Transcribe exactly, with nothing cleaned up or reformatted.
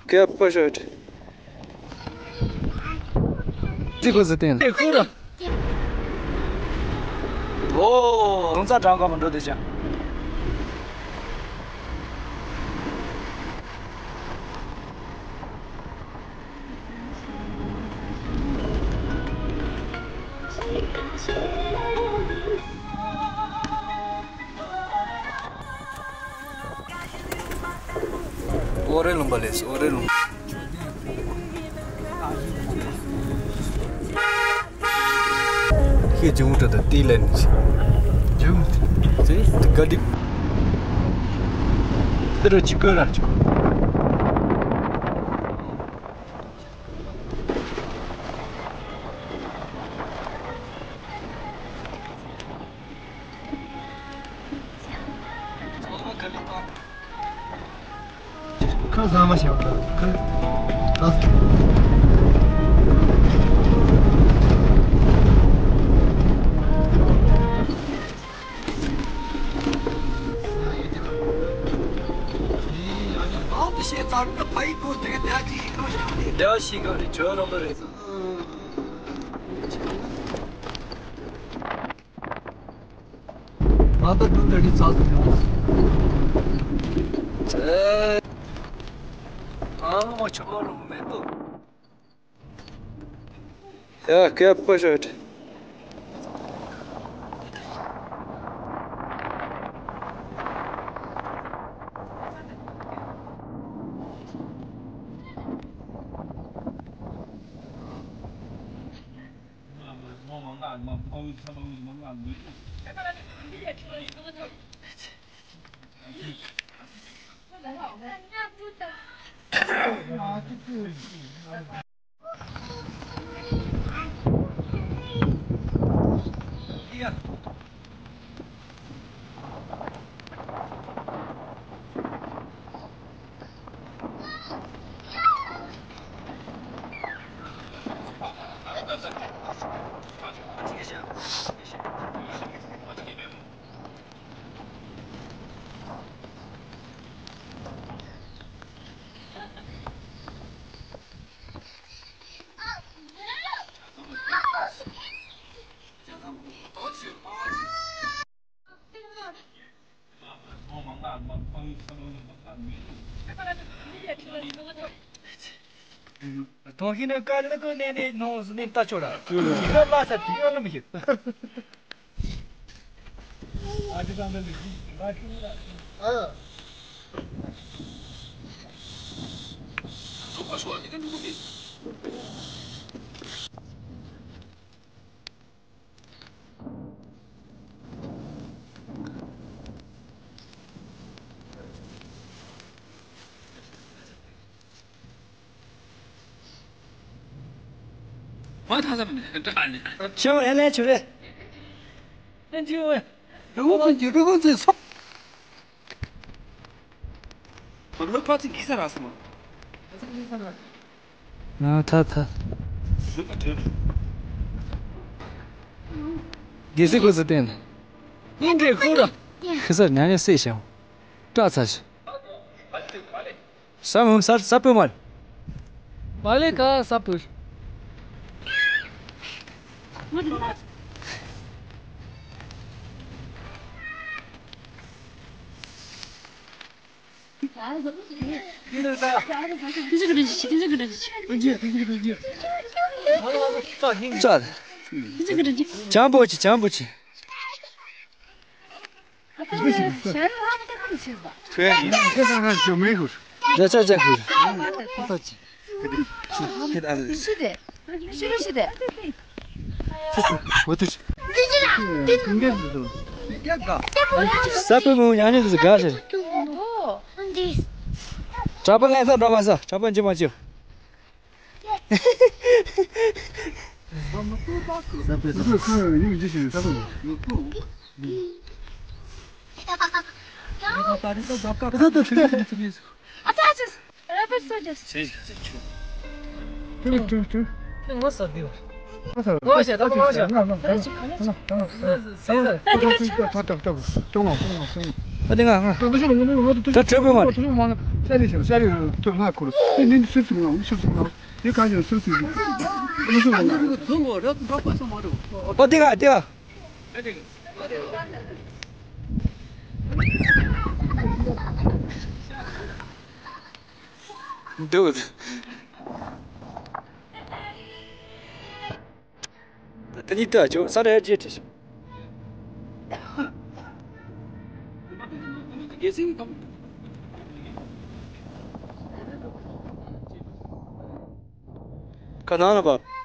ཁྱད་པར་ཤོད། ཙི་ཁོ་ཟི་ཏེན། ཨོ། རོང་ཚ་གྲང་ག་མ་འགྲོ་དེ་ཅང་། ཨོ་རེ་ལུང་པ་ལས་ཨོ་རེ་ལུང་པ། ཁྱེད་ཇུང་ཏྲ་དང་ཏི་ལན་ཇུང་ཏི་ག་དི་ཏི་ར་ཅི་ཀ་ར་ཅི། ཁ་ཟ་མ་བྱེད་པ་ཁ། ད་ལྟ་དུ་འདི་ནི་ཚ་ཟེར་ཡོང་། ཨེ། ཨ་མ་ཆོག་ལོ་མེད་དོ། ཡ་ཁྱད་པར་ཤོད། ཐོག་ཤི་ན་དཀའ་ལས་ཀོ་ནས་ནས་ནོ་ནས་ལྟ་ཆོག་ར། ཡིག་ལ་ལ་ས་དེ་ཡོད་ལ་མི་ཤེས། ཨ་དེ་གང་འདྲ་ལས་ཨ། མ་ཐང་ས་མི་འདྲ་ནི། ཤོ་ཨེ་ལེ་ཆུ་རེ། ཨེ་ཇི་ཝེ། རི་བོ་ཕུན་གྱི་རི་བོ་ཚེ་སོ། མ་ལོ་ཕ་ཚི་གི་ས་ར་སི་མ། ཨ་ཐ་ཐ། དགེ་སེ་ཁོ་ཚོ་བསྟན། ཉིན་འདྲེ་ཁོ་ར། ཁི་སར་ཉ་ཉ་སེ་ཤང་། སྐྲ་ཚ་ཤི། ས་མོ་ས་ས་སྤོས་མར། མ་ལེ་ཀ་ས་སྤོས། ཅག་ཅང་པོ་ཆེ་ཅང་པོ་ཆེ། ས་པུ་མོ་ཉ་ཉ་དུ་དགའ་ཞེ། གྲྭ་པ་ངན་ས་འགྲོ་མ་ས། གྲྭ་པ་འཇི་མ་འཇི། ས་རི་ཞིག་ས་རི་ཐོག་ལྷ་འཁོར་དེ་ནི་སུ་ཚུགས་ནང་སུ་ཚུགས་ནང་དེ་གང་ཡང་སུ་ཚུགས་ནང་སུ་ཚུགས་ནང་། ཨོ་དེ་ག་དེ་ག་འདུག་ད་ནི་ལྟ་ཆོག་ས་ར་རྗེས་དྲི་ཤོག་ག་ནང་ལ་བབས།